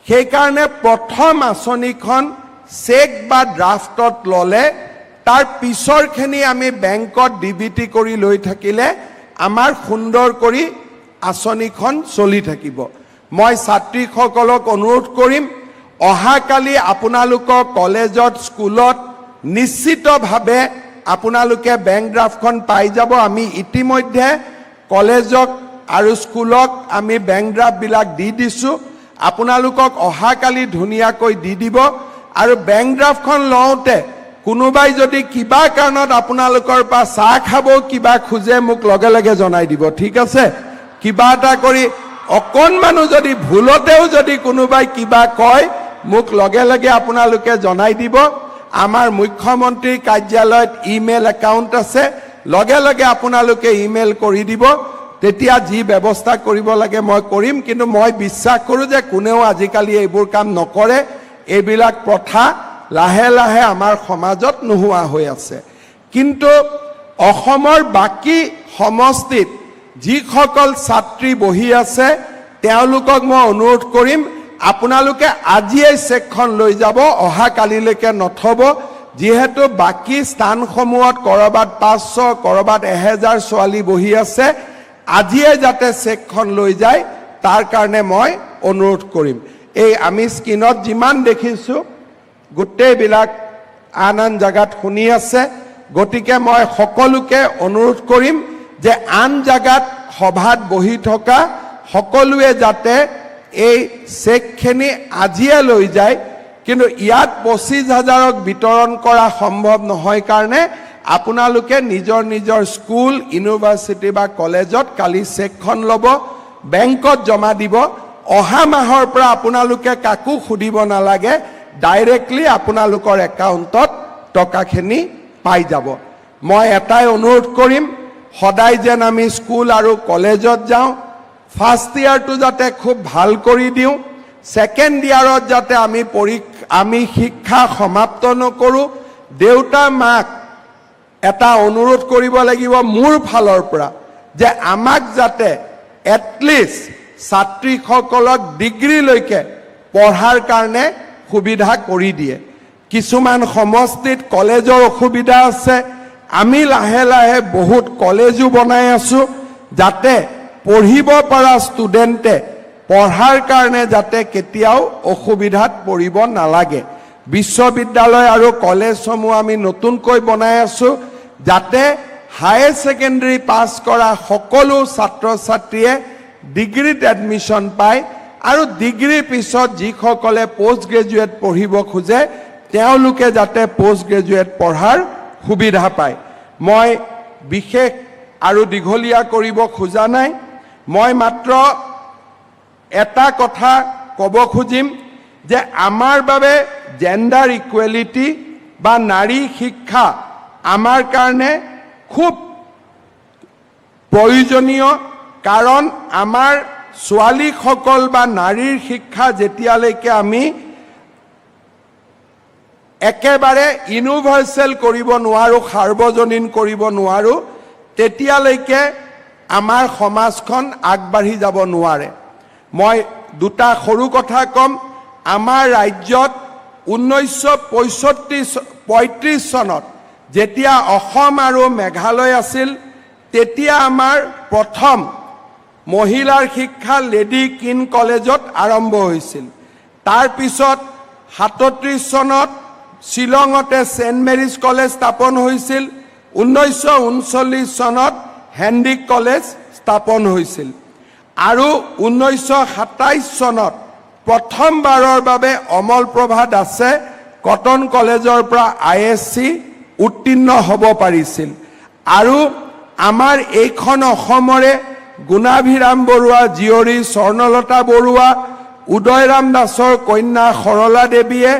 সেইকাৰণে প্ৰথম আঁচনিখন চেক বা ড্ৰাফ্টত ল'লে তাৰ পিছৰখিনি আমি বেংকত ডিবিটি কৰি লৈ থাকিলে আমাৰ সুন্দৰ কৰি আঁচনিখন চলি থাকিব। মই ছাত্ৰীসকলক অনুৰোধ কৰিম, অহাকালি আপোনালোকৰ কলেজত, স্কুলত নিশ্চিতভাৱে আপোনালোকে বেংক ড্ৰাফ্টখন পাই যাব। আমি ইতিমধ্যে কলেজক আৰু স্কুলক আমি বেংক ড্ৰাফ্টবিলাক দি দিছোঁ। আপোনালোকক অহাকালি ধুনীয়াকৈ দি দিব। আৰু বেংক ড্ৰাফ্টখন লওঁতে কোনোবাই যদি কিবা কাৰণত আপোনালোকৰ পৰা চাহ খাব কিবা খোজে, মোক লগে লগে জনাই দিব, ঠিক আছে? কিবা এটা কৰি অকণমানো যদি ভুলতেও যদি কোনোবাই কিবা কয়, মোক লগে লগে আপোনালোকে জনাই দিব। আমাৰ মুখ্যমন্ত্ৰীৰ কাৰ্যালয়ত ইমেইল একাউণ্ট আছে, লগে লগে আপোনালোকে ইমেইল কৰি দিব। তেতিয়া যি ব্যৱস্থা কৰিব লাগে মই কৰিম। কিন্তু মই বিশ্বাস কৰোঁ যে কোনেও আজিকালি এইবোৰ কাম নকৰে। এইবিলাক প্ৰথা লাহে লাহে আমাৰ সমাজত নোহোৱা হৈ আছে। কিন্তু অসমৰ বাকী সমষ্টিত যিসকল ছাত্ৰী বহি আছে, তেওঁলোকক মই অনুৰোধ কৰিম, আপোনালোকে আজিয়েই চেকখন লৈ যাব, অহা কালিলৈকে নথব। যিহেতু বাকী স্থানসমূহত ক'ৰবাত 500, ক'ৰবাত 1000 ছোৱালী বহি আছে, আজিয়ে যাতে চেকখন লৈ যায় তাৰ কাৰণে মই অনুৰোধ কৰিম। এই আমি স্ক্ৰীণত যিমান দেখিছোঁ, গোটেইবিলাক আন আন জেগাত শুনি আছে। গতিকে মই সকলোকে অনুৰোধ কৰিম যে আন জেগাত সভাত বহি থকা সকলোৱে যাতে এই চেকখিনি আজিয়ে লৈ যায়। কিন্তু ইয়াত 25 হাজাৰক বিতৰণ কৰা সম্ভৱ নহয় কাৰণে আপোনালোকে নিজৰ নিজৰ স্কুল, ইউনিভাৰ্চিটি বা কলেজত কালি চেকখন ল'ব, বেংকত জমা দিব। অহা মাহৰ পৰা আপোনালোকে কাকো সুধিব নালাগে, ডাইৰেক্টলি আপোনালোকৰ একাউণ্টত টকাখিনি পাই যাব। মই এটাই অনুৰোধ কৰিম, সদায় যেন আমি স্কুল আৰু কলেজত যাওঁ, ফাৰ্ষ্ট ইয়াৰটো যাতে খুব ভাল কৰি দিওঁ, ছেকেণ্ড ইয়াৰত যাতে আমি শিক্ষা সমাপ্ত নকৰোঁ। দেউতা মাক এটা অনুৰোধ কৰিব লাগিব মোৰ ফালৰ পৰা যে আমাক যাতে এটলিষ্ট ছাত্ৰীসকলক ডিগ্ৰীলৈকে পঢ়াৰ কাৰণে সুবিধা কৰি দিয়ে। কিছুমান সমষ্টিত কলেজৰ অসুবিধা আছে। আমি লাহে লাহে বহুত কলেজো বনাই আছোঁ, যাতে পঢ়িব পৰা ষ্টুডেণ্টে পঢ়াৰ কাৰণে যাতে কেতিয়াও অসুবিধাত পৰিব নালাগে। বিশ্ববিদ্যালয় আৰু কলেজসমূহ আমি নতুনকৈ বনাই আছোঁ, যাতে হায়াৰ ছেকেণ্ডেৰী পাছ কৰা সকলো ছাত্ৰ ছাত্ৰীয়ে ডিগ্ৰীত এডমিশ্যন পায় আৰু ডিগ্ৰীৰ পিছত যিসকলে পষ্ট গ্ৰেজুৱেট পঢ়িব খোজে, তেওঁলোকে যাতে পষ্ট গ্ৰেজুৱেট পঢ়াৰ সুবিধা পায়। মই বিশেষ আৰু দীঘলীয়া কৰিব খোজা নাই। মই মাত্ৰ এটা কথা ক'ব খুজিম যে আমাৰ বাবে জেণ্ডাৰ ইকুৱেলিটি বা নাৰী শিক্ষা আমাৰ কাৰণে খুব প্ৰয়োজনীয়, কাৰণ আমাৰ ছোৱালীসকল বা নাৰীৰ শিক্ষা যেতিয়ালৈকে আমি একেবাৰে ইউনিভাৰ্চেল কৰিব নোৱাৰোঁ, সাৰ্বজনীন কৰিব নোৱাৰোঁ, তেতিয়ালৈকে আমাৰ সমাজখন আগবাঢ়ি যাব নোৱাৰে। মই দুটা সৰু কথা ক'ম। আমাৰ ৰাজ্যত 1935 চনত যেতিয়া অসম আৰু মেঘালয় আছিল, তেতিয়া আমাৰ প্ৰথম মহিলাৰ শিক্ষা লেডি কিন কলেজত আৰম্ভ হৈছিল। তাৰপিছত 37 চনত শ্বিলঙতে ছেইণ্ট মেৰিজ কলেজ স্থাপন হৈছিল। 1939 চনত হেণ্ডিক কলেজ স্থাপন হৈছিল আৰু 1927 চনত প্ৰথমবাৰৰ বাবে অমল প্ৰভা দাসে কটন কলেজৰ পৰা আইএছচি উত্তীৰ্ণ হ'ব পাৰিছিল। আৰু আমাৰ এইখন অসমৰে গুণাভিৰাম বৰুৱা জীয়ৰী স্বৰ্ণলতা বৰুৱা, উদয়ৰাম দাসৰ কন্যা সৰলা দেৱীয়ে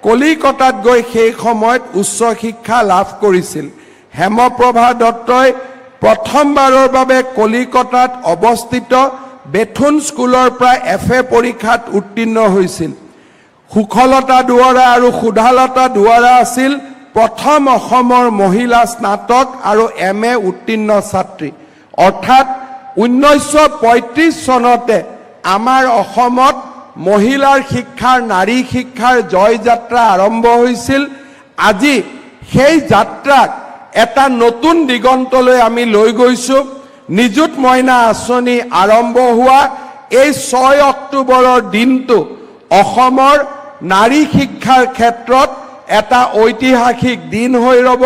কলিকতাত গৈ সেই সময়ত উচ্চ শিক্ষা লাভ কৰিছিল। হেমপ্ৰভা দত্তই প্ৰথমবাৰৰ বাবে কলিকতাত অৱস্থিত বেথুন স্কুলৰ পৰা এফ এ পৰীক্ষাত উত্তীৰ্ণ হৈছিল। সুখলতা দুৱৰা আৰু সুধালতা দুৱৰা আছিল প্ৰথম অসমৰ মহিলা স্নাতক আৰু এম এ উত্তীৰ্ণ ছাত্ৰী। অৰ্থাৎ 1935 চনতে আমাৰ অসমত মহিলাৰ শিক্ষাৰ, নাৰী শিক্ষাৰ জয়যাত্ৰা আৰম্ভ হৈছিল। আজি সেই যাত্ৰাক এটা নতুন দিগন্তলৈ আমি লৈ গৈছোঁ। নিযুত মইনা আঁচনি আৰম্ভ হোৱা এই 6 অক্টোবৰৰ দিনটো অসমৰ নাৰী শিক্ষাৰ ক্ষেত্ৰত এটা ঐতিহাসিক দিন হৈ ৰ'ব।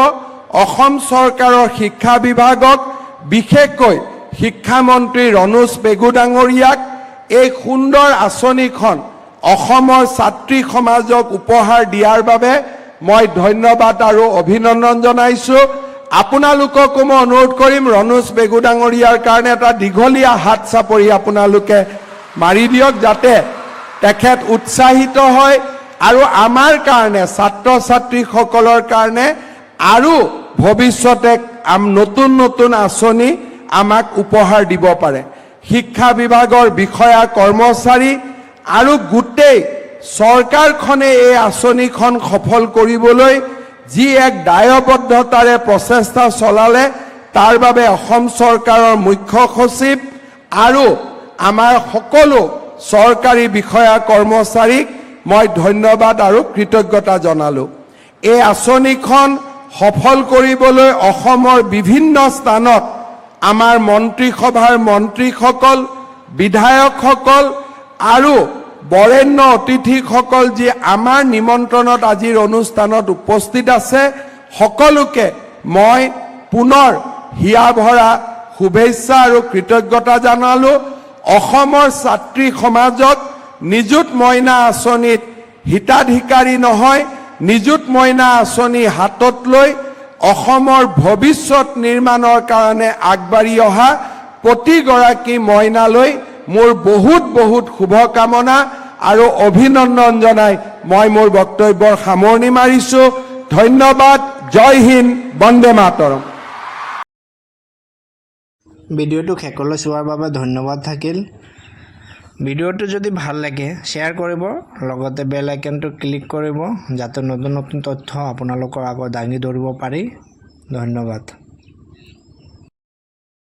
অসম চৰকাৰৰ শিক্ষা বিভাগক, বিশেষকৈ শিক্ষামন্ত্ৰী ৰণোজ পেগু ডাঙৰীয়াক এই সুন্দৰ আঁচনিখন অসমৰ ছাত্ৰী সমাজক উপহাৰ দিয়াৰ বাবে মই ধন্যবাদ আৰু অভিনন্দন জনাইছোঁ। আপোনালোককো মই অনুৰোধ কৰিম, ৰণোজ পেগু ডাঙৰীয়াৰ কাৰণে এটা দীঘলীয়া হাত চাপৰি আপোনালোকে মাৰি দিয়ক, যাতে তেখেত উৎসাহিত হয় আৰু আমাৰ কাৰণে, ছাত্ৰ ছাত্ৰীসকলৰ কাৰণে আৰু ভৱিষ্যতে নতুন নতুন আঁচনি আমাক উপহাৰ দিব পাৰে। শিক্ষা বিভাগৰ বিষয়া কৰ্মচাৰী আৰু গোটেই চৰকাৰখনে এই আঁচনিখন সফল কৰিবলৈ যি এক দায়বদ্ধতাৰে প্ৰচেষ্টা চলালে, তাৰ বাবে অসম চৰকাৰৰ মুখ্য সচিব আৰু আমাৰ সকলো চৰকাৰী বিষয়া কৰ্মচাৰীক মই ধন্যবাদ আৰু কৃতজ্ঞতা জনালোঁ। এই আঁচনিখন সফল কৰিবলৈ অসমৰ বিভিন্ন স্থানত আমাৰ মন্ত্ৰীসভাৰ মন্ত্ৰীসকল, বিধায়কসকল আৰু বৰেণ্য অতিথিসকল যি আমাৰ নিমন্ত্ৰণত আজিৰ অনুষ্ঠানত উপস্থিত আছে, সকলোকে মই পুনৰ হিয়া ভৰা শুভেচ্ছা আৰু কৃতজ্ঞতা জনালোঁ। অসমৰ ছাত্ৰী সমাজক নিযুত মইনা আঁচনিত হিতাধিকাৰী নহয়, নিযুত মইনা আঁচনি হাতত লৈ অসমৰ ভৱিষ্যত নিৰ্মাণৰ কাৰণে আগবাঢ়ি অহা প্ৰতিগৰাকী মইনালৈ মোৰ বহুত বহুত শুভকামনা আৰু অভিনন্দন জনাই মই মোৰ বক্তব্যৰ সামৰণি মাৰিছোঁ। ধন্যবাদ। জয় হিন্দ, বন্দে মাতৰম। ভিডিঅ'টো শেষলৈ চোৱাৰ বাবে ধন্যবাদ থাকিল। ভিডিঅ'টো যদি ভাল লাগে, শ্বেয়াৰ কৰিব, লগতে বেল আইকনটো ক্লিক কৰিব, যাতে নতুন নতুন তথ্য আপোনালোকৰ আগত দাঙি ধৰিব পাৰি। ধন্যবাদ।